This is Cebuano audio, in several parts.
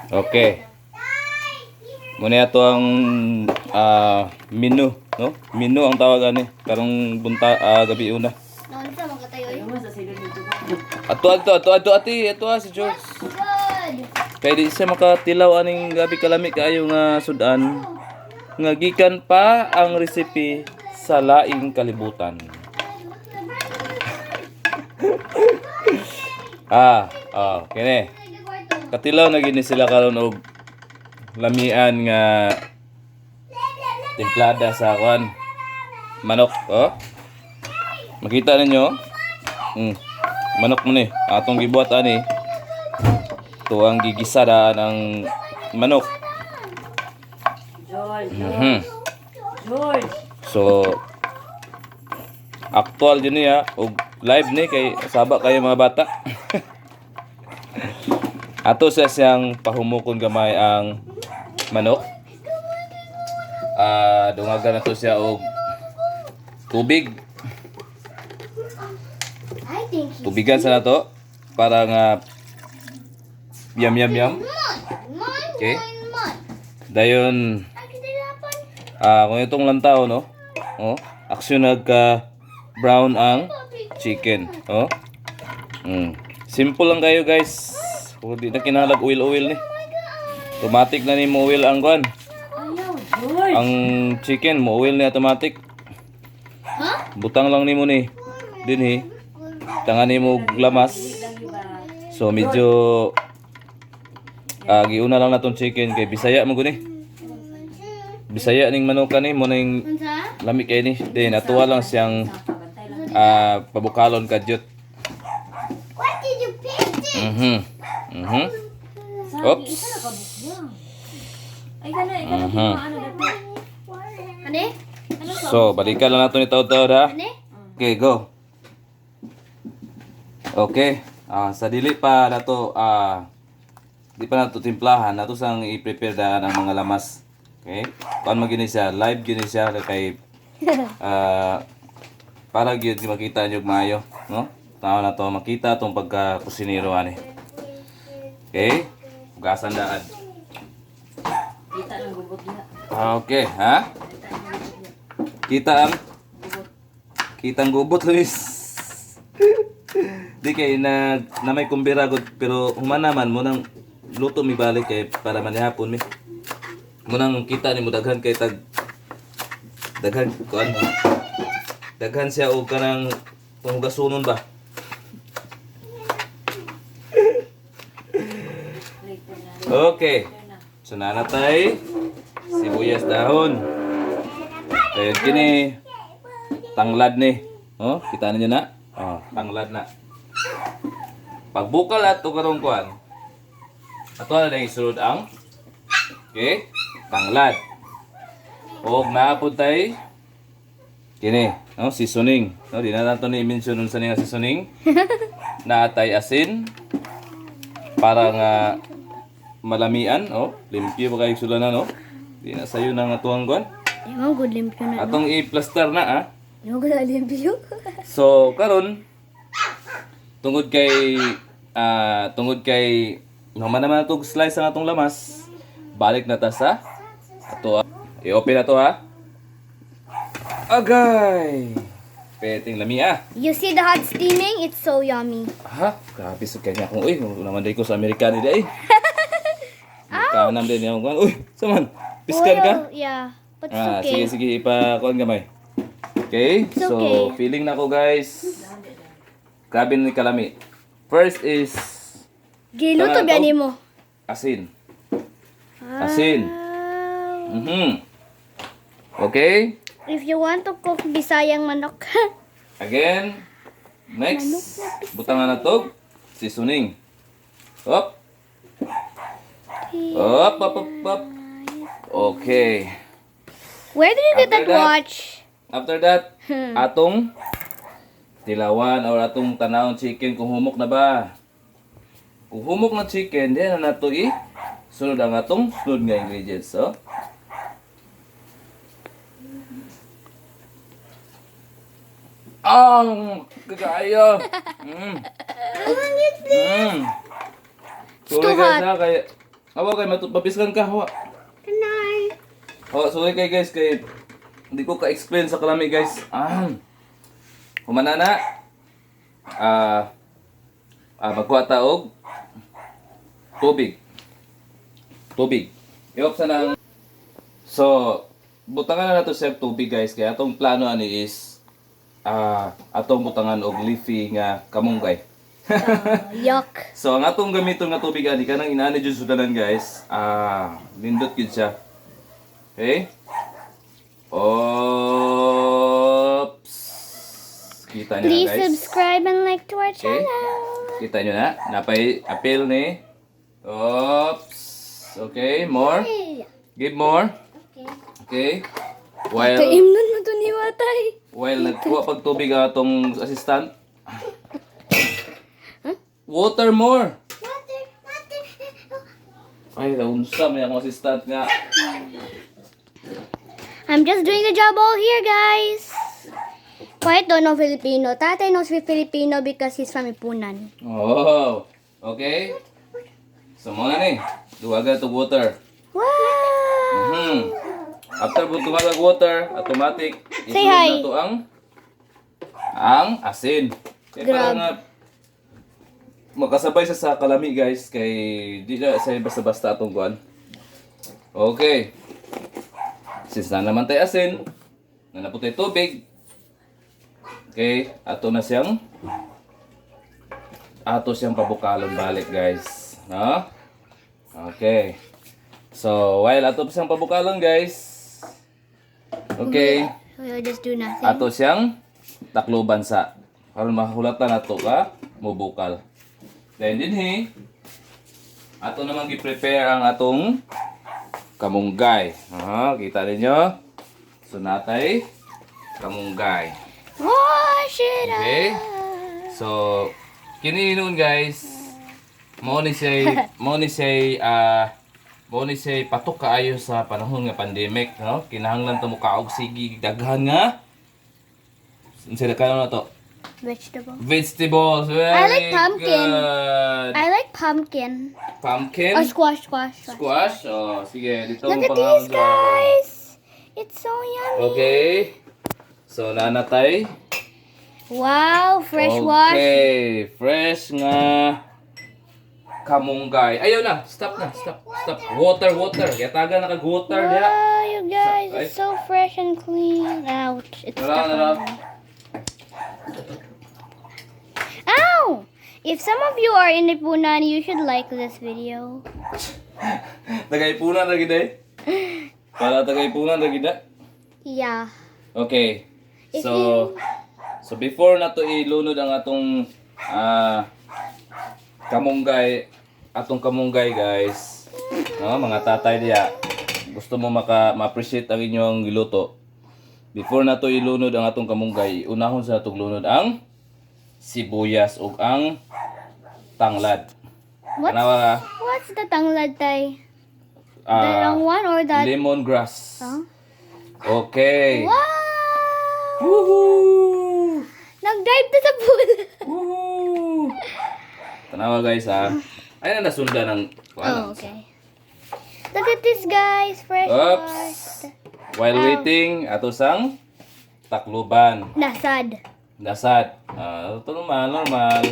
Okay. Muna ato ang menu, no? Menu ang tawag ani karong bunta gabi una. Naunsa man katayo eh. Ato ato ato ato ati ato ah, si George. Good. Kay di siya makatilaw aning gabi kalami kaayo nga sudan nga gikan pa ang recipe sa laing kalibutan. Kini. Katilaw na gini sila karon og lamian nga timplada sa kwan manok, oh. Makita ninyo? Manok mo ni. Atong gibuhat ani. Tuang gigisa daan ang manok. George, George. So actual yun niya og live ni kay saba kayo mga bata. Ato sa siyang pahumukon gamay ang manok. Dungagan na to siya og tubig. I think he's Tubigan sa nato para nga yam yam yam. mine, Okay. mine, mine. Dayon Ay, kitilapan. Kung itong lantaw, no? Oh, aksyon nagka brown ang chicken, oh. Simple lang kayo, guys. Kung di na kinalag oil oil ni. Automatic na ni mo oil ang kuan. Ayaw, George. Ang chicken mo oil ni automatic. Huh? Butang lang nimo ni. Dinhi. Tangan nimo og lamas. So medyo giuna lang natong chicken kay Bisaya mo guni. Bisaya ning manukan ni mo ning Unsa? lami kay ni. Then atuwa lang siyang pabukalon kadyot. What did you paint it? Oops. Isa na kabuk niya. Ay, kana, ikaw na ano dati. Ane? So, balikan lang nato ni taod-taod ha. Ane? Okay, go. Okay. Sa dili pa nato di pa nato timplahan, nato sang i-prepare daan ang mga lamas. Okay? Kuan man gini siya, live gini siya kay para gyud makita niyo maayo, no? Tao na to makita tong pagka kusinero ani. Okay? Hugasan daan. Kita ng gubot niya. Okay, ha? Kita ang Kitang gubot, Luis. Di kay na, na may kumbira gud pero human naman mo nang luto mi balik kay para manihapon mi. Mo nang kita ni mo daghan kay tag daghan kuan. Daghan siya og kanang pangugasunon ba. Okay. So nanatay sibuyas dahon. Ayun kini tanglad ni. Oh, kita ninyo na. Oh, tanglad na. Pagbukal ato karong kuan. Ato na lang isulod ang okay, tanglad. Og naapod tay kini, no, seasoning. No, di na nato ni i-mention unsa ni nga seasoning. Naatay asin para nga malamian, oh, limpyo ba kayo sulanan, no? Di na sayo na nga tuwang kuan. Di man good limpyo na. Atong i-plaster na ah. Di man good limpyo. So karon tungod kay naman naman atong slice ang atong lamas, balik na ta sa ato. I-open na to ha. Agay. Peting lami ah. You see the hot steaming? It's so yummy. Ha? Grabe sa kanya akong uy, naman day ko sa Amerika ni day. Amerikana din ako. Uy, saman. Piskan ka? Oil, yeah. But it's okay. Sige, sige, ipa-kuan gamay. Okay? It's So, okay. feeling na ko, guys. Grabe na ni kalami. First is Giluto Tama na ba to? nimo? Asin. Asin. Wow. Okay? If you want to cook Bisayang manok. Again. Next. Butang na to. Seasoning. Up. Up, up, up, up. Okay. Where did you get After that that- watch? After that, atong tilawan or atong tanawon chicken kung humok na ba. Kung humok na chicken, then na nato i sunod ang atong sunod nga ingredients. So, ang kagayo. Please. Sorry too guys hot. ha, kay Hawa kay mapiskan ka, hawa. Good. Oh, sorry kay guys kay hindi ko ka-explain sa kalami, guys. Ah. Humana na. Magkuha ta og tubig. Tubig. I-off sa nang. So, butangan na nato siya og tubig, guys, kay atong plano ani is atong butangan og leafy nga kamunggay. Yuck. So ang atong gamiton nga tubig ani kanang inani jud sudanan, guys. Nindot gyud siya. Okay? Oops. Kita niyo na, Please guys. subscribe and like to our Okay. channel. Kita niyo na. Napay apil ni. Oops. Okay, more. Give more. Okay. Okay. While Kaimnon mo to ni Watay. While nagkuha pag tubig ang atong assistant. Water more. Water, water. Ay, naunsa may akong assistant nga. I'm just doing the job all here, guys. Quiet don't know Filipino. Tatay knows Filipino because he's from Ipunan. Oh, okay. So, mao na ni. Duwaga to water. Wow! After mo duwaga water, automatic, Say isulod hi. na to ang asin. Kaya para Grab. nga, makasabay siya sa kalami, guys, kay di na sa basta-basta atong kuan. Okay. Since na naman tayo asin, na naman tayo tubig, okay, ato siyang pabukalon balik, guys. No? Okay. So, while ato pa siyang pabukalon, guys. Okay. We'll just do nothing. Ato siyang takloban sa karon mahulatan nato ka mubukal. Then dinhi ato naman gi-prepare ang atong kamunggay. Aha, kita ninyo? So natay kamunggay. Wash it Okay. up. So kini noon, guys, mao ni siya patok kaayo sa panahon nga pandemic, no? Kinahanglan ta mo kaog sige daghan nga unsa na kanon na to? Vegetable. Vegetables. Very I like pumpkin. good. I like pumpkin. Pumpkin. Or squash, squash, squash. Squash. Oh, sige, dito Look mo at these pangaon sa- guys. It's so yummy. Okay. So nanatay. Wow, fresh wash. Okay, fresh nga kamunggay. Ayaw na, stop na, stop, stop. Water, water. Yataga na kag water diha. Wow, you guys, Ay. it's so fresh and clean. Ouch, it's Wala, stuck wala. on me. Ow! If some of you are in Ipunan, you should like this video. Tagaipunan ra gid eh. Para tagaipunan ra gid ah. Yeah. Okay. If So before na to ilunod ang atong kamunggay, guys. No, mga tatay diya. Gusto mo maka ma-appreciate ang inyong giluto. Before na to ilunod ang atong kamunggay, unahon sa atong lunod ang sibuyas ug ang tanglad. What's, Tanawa ka. what's the tanglad, tay? The long one or that? Lemongrass. Huh? Okay. Wow! Woohoo! Nag-dive to sa pool. Woohoo! Tanawa, guys, ha. Ay na nasunda ng Oh, okay. Look at this, guys. Fresh Oops. washed. While waiting, ato sang takluban. Nasad. Dasad. Ito normal, normal.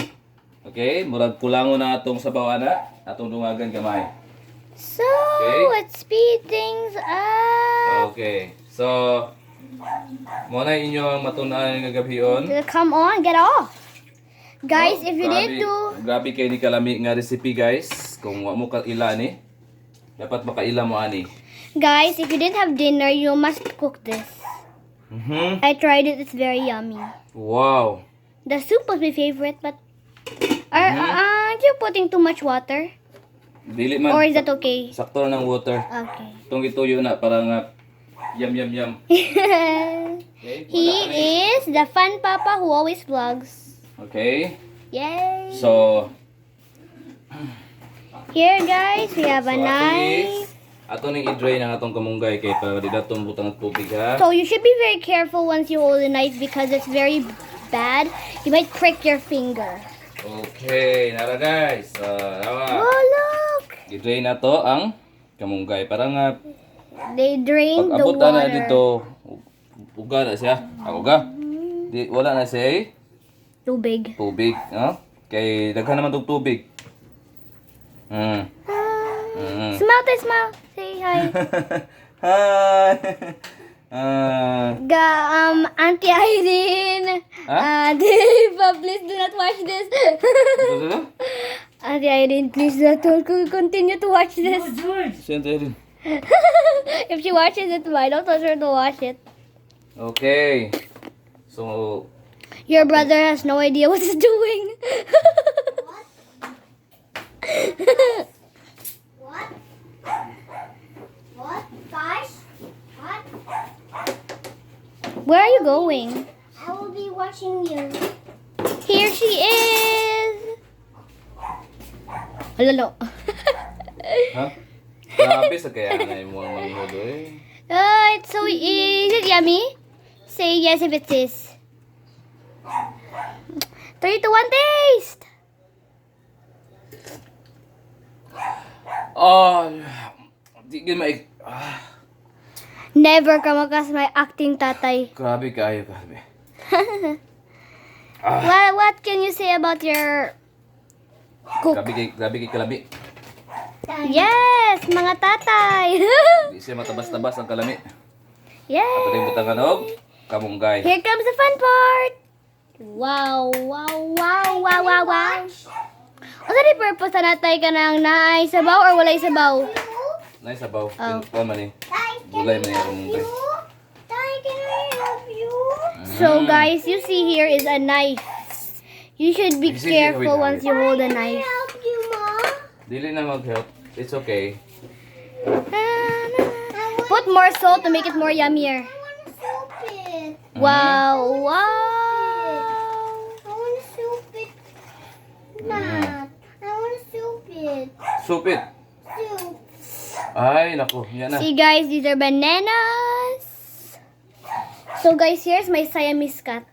Okay, murag kulango na atong sabaw ana, atong dungagan gamay. So, Okay. let's speed things up. Okay. So, mo na inyo ang matun-an nga gabhion. Come on, get off. Guys, if you Grabe, didn't do grabe kay ni kalami nga recipe, guys. Kung wa mo kaila ni, dapat makaila mo ani. Guys, if you didn't have dinner, you must cook this. I tried it, it's very yummy. Wow. The soup was my favorite, but aren't you putting too much water? Dili man. Or is that okay? Sakto na ng water. Okay. Itong gituyo na para nga yum yum yum. Okay? He Wala ka na eh. is the fun papa who always vlogs. Okay. Yay! So, Here, guys, we have a so ato knife. is ato ning i-drain ang atong kamunggay kay para di datong butang at tubig ha. So you should be very careful once you hold the knife because it's very bad. You might prick your finger. Okay, nara guys. Nawa. Oh, look! Gi-drain na to ang kamunggay para nga They drain pag the abot na water. dito, uga na siya. Ang uga. Di wala na siya eh, Tubig. tubig, no? Kay daghan naman tog tubig. Smile, tay, smile. Say hi. Hi. Ah, Ga, Auntie Irene. Huh? Dave, please do not watch this. Ito, ito? Auntie Irene, please do not continue to watch this. Oh, George. Siya, Auntie Irene. If she watches it, why don't touch her to watch it? Okay. So, Your brother has no idea what he's doing. What? What? Guys? What? Where are you going? I will be watching you. Here she is. Lalo. Ha? Grabe sa kaya na yung mga manghod eh. Ah, it's so easy. Is it yummy? Say yes if it is. Three to one taste. Oh, di gyud ma ah, Never come across my acting tatay. Grabe kayo, grabe. What can you say about your cook? Grabe kay kalami. Yes, mga tatay. Di siya matabas-tabas ang kalami. Yes. Ato rin butangan og kamunggay. Here comes the fun part. Wow. Unsa di purpose na natay ka nang naay sabaw or walay sabaw? Nice sabaw. Oh. Kuha man eh. Tay, can Gulay I man yung help kamunggay. you? Tay, can I help you? So guys, you see here is a knife. You should be Sige, sige, careful wait, once wait. you hold a Can I knife. help you, Mom? Dili na mag-help. It's okay. Put more salt to make it more yummier. I want to soup it. Wow. I want to soup it. Not. I want to soup it. Supit. Soup. Ay, nako. Yan na. See guys, these are bananas. So guys, here's my Siamese cat.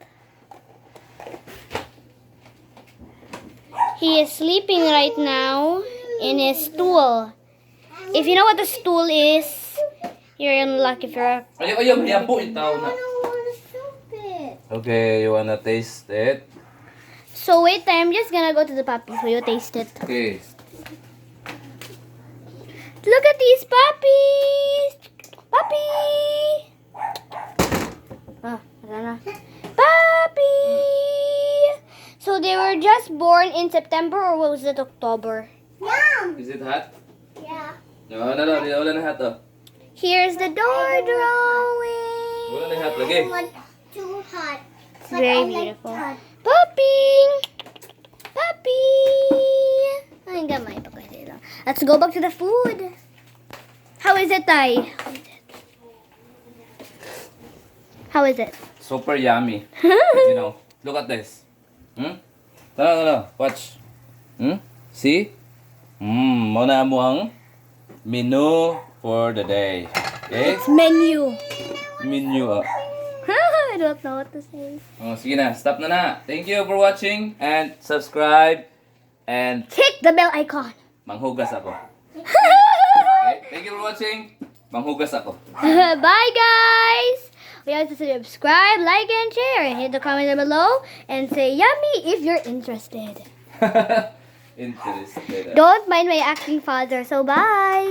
He is sleeping right now in his stool. If you know what a stool is, you're in luck if you're a Ayaw, ayaw. Mayabo yung tao na. I want to soup it. Okay, you wanna taste it? So wait, I'm just gonna go to the puppy so you taste it. Okay. Look at these puppies! Puppy! Ah, wala na. Puppy! So they were just born in September or was it October? Yum. Is it hot? Yeah. No. Di, wala na hot oh. Here's the door drawing. Wala na hot lagi. I want too hot. It's But very I like beautiful. hot. Puppy! Puppy! Ay, gamay pa kasi lang. Let's go back to the food. How is it, Tay? How is it? How is it? Super yummy. You know, look at this. Hmm? No. Watch. See? Mao na mo ang menu for the day. Okay? It's menu. Menu ah. I don't know what to say. Oh, sige na, stop na na. Thank you for watching and subscribe and Hit the bell icon. manghugas ako. Okay? Thank you for watching. Manghugas ako. Bye, guys. We have to subscribe, like, and share, and hit the comment down below and say yummy if you're interested. Interested. Don't mind my acting father. So bye.